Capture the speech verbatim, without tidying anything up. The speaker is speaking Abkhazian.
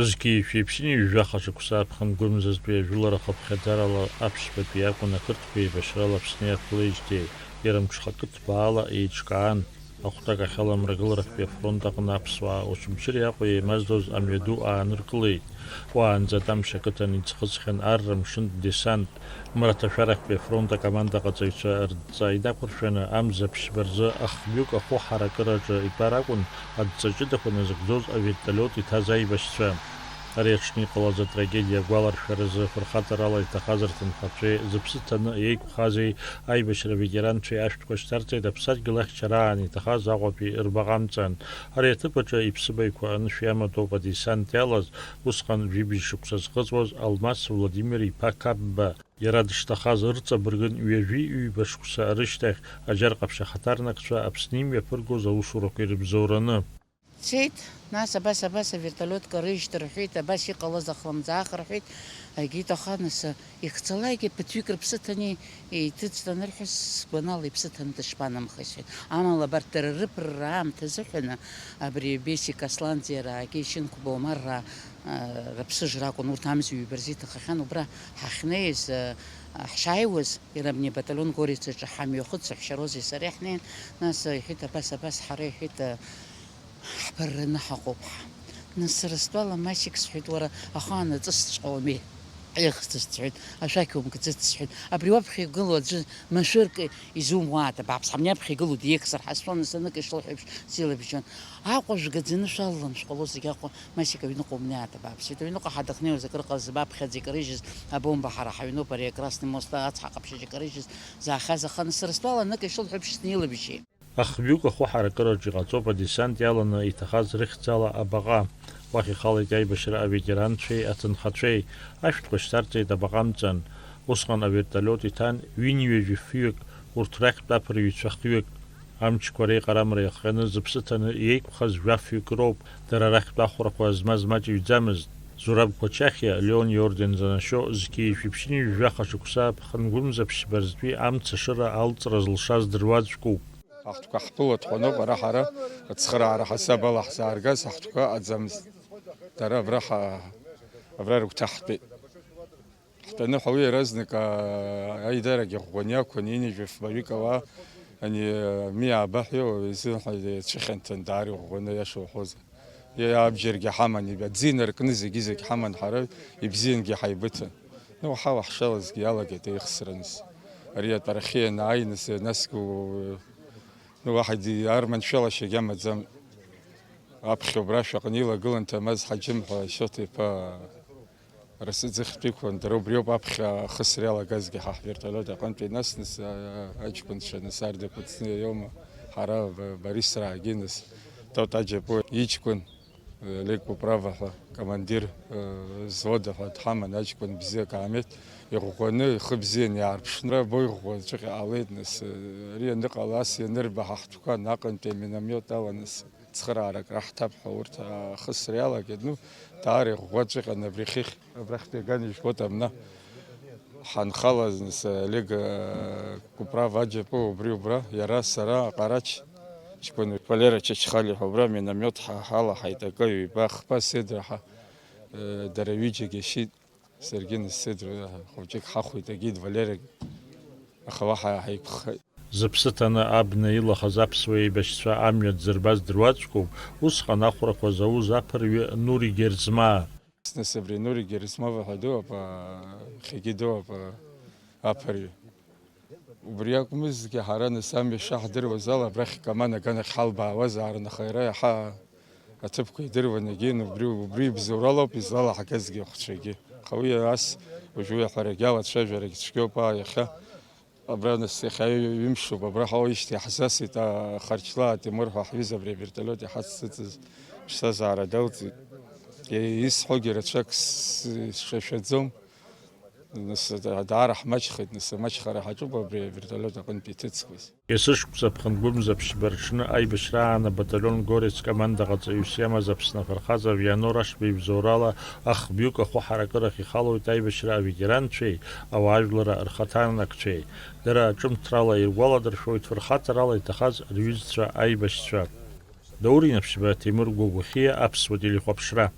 Зқьи жәшәи ԥшьынҩажәи жәаха шықәса аԥхын гәымзазтәи ажәылара хыԥхьаӡарала аԥшьбатәи акәын ақырҭқәа еибашьрала Аԥсны иаԥылеижьҭеи, иара мҽхакы ҭбаала еиҿкаан. Ахәҭак ахьаламрагыларахьтәи афронт аҟны аԥсуаа Очамчыреи Аҟәеи еимаздоз амҩаду ааныркылеит. Уаанӡа Тамшь ақыҭан иӡхыҵхьан арра мшынтә десант. Мраҭашәарахьтәи афронт акомандаҟаҵаҩцәа рҵа инақәыршәаны, амза ԥшьба рзы ахҩык ахәы ҳаракыраҿы итәар акәын адҵа ҷыдақәа назыгӡоз авертолиот иҭаз аибашьцәа. Ари аҽны иҟалаз атрагедиа агәаларшәаразы фырхаҵарала иҭахаз рҭынхацәеи зыԥсы ҭаны еиқәхази аибашьра аветеранцәеи ашәҭқәа шьҭарҵеит аԥсадгьыл ахьчараан иҭахаз Аҟәатәи рбаҟа амҵан. Ари аҭыԥ аҿы иԥсыбаҩқәа анышә иамадоуп адесант иалаз, усҟан жәибжь шықәса зхыҵуаз Алмас Владимир-иԥа Қапба. Иара дышҭахаз ырҵабыргын ҩажәи ҩба шықәса рышьҭахь аџьар ҟаԥшь ахаҭарнакцәа Аԥсны имҩаԥыргоз аусурақәа ирыбзоураны. Цеит, нас абас, абас авертолиотка рыжьт рҳәеит, абас иҟалаз ахлымӡаах рҳәеит, егьит, аха нас ихцалакгьы ԥыҭҩык рыԥсы ҭаны еиҭыҵт анырҳәа, сгәанала иԥсы ҭаны дышԥанымхеи сҳәеит. Амала абарҭ дара рыԥырра аамҭа азыҳәаны абри Бесик Асланӡиараагьы Шьынқәба Омарраа рыԥсыжра акәын, урҭ амза ҩба рзы иҭахахьан, убра ҳахьнеиз, ҳшааиуаз, иара абни абаталион Горец аҿы ҳамҩахыҵ, саҳәшьа Розеи сареи ҳнеин, нас иҳәеит, абас, абас, ҳара, иҳәеит, ҳԥырраны ҳаҟоуп ҳа. Нас сара стәала, Масик, сҳәеит, уара ахаан аҵысҵәҟьа уамеи? Ихьӡ сҳәеит, ашәақь умкӡыц сҳәеит. Абри уаԥхьа игылоу аӡәы машәырк изумуааит, абааԥс, ҳамни аԥхьа игылоу диеихсыр ҳәа сшәон, нас анык ишылҳәо еиԥш силабжьон. Аҟәа жәгаӡаны шәалалан шәҟало зегь Аҟәа, Масик, аҩныҟа умнеиааит, абааԥс, сҳәеит, аҩныҟа ҳадыхнеиуаз акрыҟаз абаԥхьаӡа икарыжьыз абомба ҳара ҳаҩноуп, ари акрасный мост ацҳа ҟаԥшьаҿ икарыжьыз заахьаз, аха нас сара стәала анык ишылҳәо еиԥш снеилабжьеит. Ахҩык ахәы ҳаракыраҿ иҟаҵоуп адесант иаланы иҭахаз рыхьӡала абаҟа. Уахь ихалеит аибашьра аветеранцәеи аҭынхацәеи, ашәҭқәа шьҭарҵеит абаҟа амҵан. Усҟан авертолиот иҭан ҩынҩажәи фҩык, урҭ рахьтә аԥырҩцәа хҩык. Амчқәа реиҟарамра иахҟьаны зыԥсы ҭаны иеиқәхаз жәафҩык роуп, дара рахьтә ахәрақәа змаз маҷ иҩӡамызт. Зураб Қәачахиа Леон иорден занашьо зқьи жәшәи ԥшьынҩажәи жәаха шықәса аԥхын гәымза ԥшьба рзтәи амца ашыра алҵра зылшаз дыруаӡәкуп. Аҳҭқәа ҳԥыло дҳәаноуп, ара ҳара ацхыраара ҳасаб ала ҳзааргаз ҳаҳҭқәа ыҟаӡамызт. Дара абра ҳа-, абра рыгәҭа ҳтәеит. Ҳтәаны ҳауа иаразнак, аа, аидарагьы ӷәӷәаны иақәын, ҩынҩажәи фба-ҩык ауаа, ани, миааба ҳәа иоуа изы ҳәа ицәыхьанҭан даара иӷәӷәаны, аиаша уҳәозар. Иа-, абџьаргьы ҳаман, иб-, аӡы инаркны зегьы-зегь ҳаман ҳара, ибзиангьы ҳаибыҭан. Ну, ҳауа ҳшалазгьы иалагеит аихсра, нас. Ари атәарахьы ианааи, нас, насгьы у-, ну, уаҳа ди-, арманшәалашьагьы амаӡам. Аԥхьа убра шәаҟны илагылан Ҭамаз Ҳаџьым ҳәа Шьоҭа иԥа. Расы ӡыхьтә иқәлан, дара убриоуп аԥхьа ахысра иалагазгьы ҳа ҳвертолиот аҟынтәи, нас, нас, а, аҷкәынцәа, нас, ардақәа ӡны иоума, ҳара Ба-, Борисраагьы, нас, Тота Џьапуа иҷкәын, э, Олег Куправа ҳәа, командир, э, взвода ҳәа дҳаман, аҷкәын бзиак аамеҭ, иӷәӷәаны, ихы бзиан иаарԥшны, абоиӷәӷәа ҵәҟьа ҟалеит, нас, э, ари аныҟала, ас ианырба ҳа ҳтәқәа, наҟынтәи аминомиот ала, нас, цхыраарак раҳҭап ҳәа урҭ ахысра иалагеит. Ну, даара иӷәӷәаҵәҟьан абри хыхь, абрахьтәи аган ижәбоит абна. Ҳанхалаз, нас, Олег, э, Куправа Аџьапуа убри убра, иара, сара, Ҟарач ҷкәын, Валера Чачхали ҳәа убра миномиот ҳа-, ҳалаҳаит, акы, ҩба, хԥа седра ҳа, э, дара ҩыџьагьы шьит. Саргьы, нас, седра хәыҷык ҳахәеит, егьит Валерагь, аха уаҳа ҳаиқәхеит. Зыԥсы ҭаны абна илахаз аԥсуа еибашьцәа амҩа дзырбаз дыруаӡәкуп, усҟан ахәрақәа зауз аԥырҩы Нури Герзмаа. Нас абри Нури Герзмова ҳәа дыҟоуп, а, иахьагьы дыҟоуп, а, аԥырҩы. Убри акәмызҭгьы, ҳара, нас, амҩа шаҳдыруаз ала, абрахь Каман аганахь ҳалбаауазаарын, аха иара иаҳа аҭыԥқәа идыруан, егьин, убри, убри ибзоуралоуп излалаҳгазгьы ахәцәагьы. Аха уи ас уажәы уи аҳәарагьы алацәажәарагь цәгьоуп, аа, иахьа абра, нас, иахьа ҩымшуп, абра ҳауаижьҭеи иаҳзасит, аа, Харчлаа Тимур ҳәа ҳҩыза абри авертолиот иҳаццыҵыз ԥсҭазаара далҵит. Исҳәогьы рацәак с-, сшашәаӡом. Нас даара ҳмаҷхеит, нас амаҷхара ҳаҿуп абри авертолиот аҟынтә иҭыҵуаз. Есышықәса аԥхын гәымза ԥшьба рҽны аибашьраан абаталион Горец командаҟаҵаҩыс иамаз Аԥсны афырхаҵа Вианор Ашба ибзоурала ахҩык ахәы ҳаракырахь ихалоит аибашьра аветеранцәеи ауаажәлара рхаҭарнакцәеи. Дара ҿымҭрала иргәаладыршәоит фырхаҵарала иҭахаз рҩызцәа аибашьцәа. Даур Инаԥшьба, Ҭемыр Гәагәахьиа, Аԥсуа телехәаԥшра.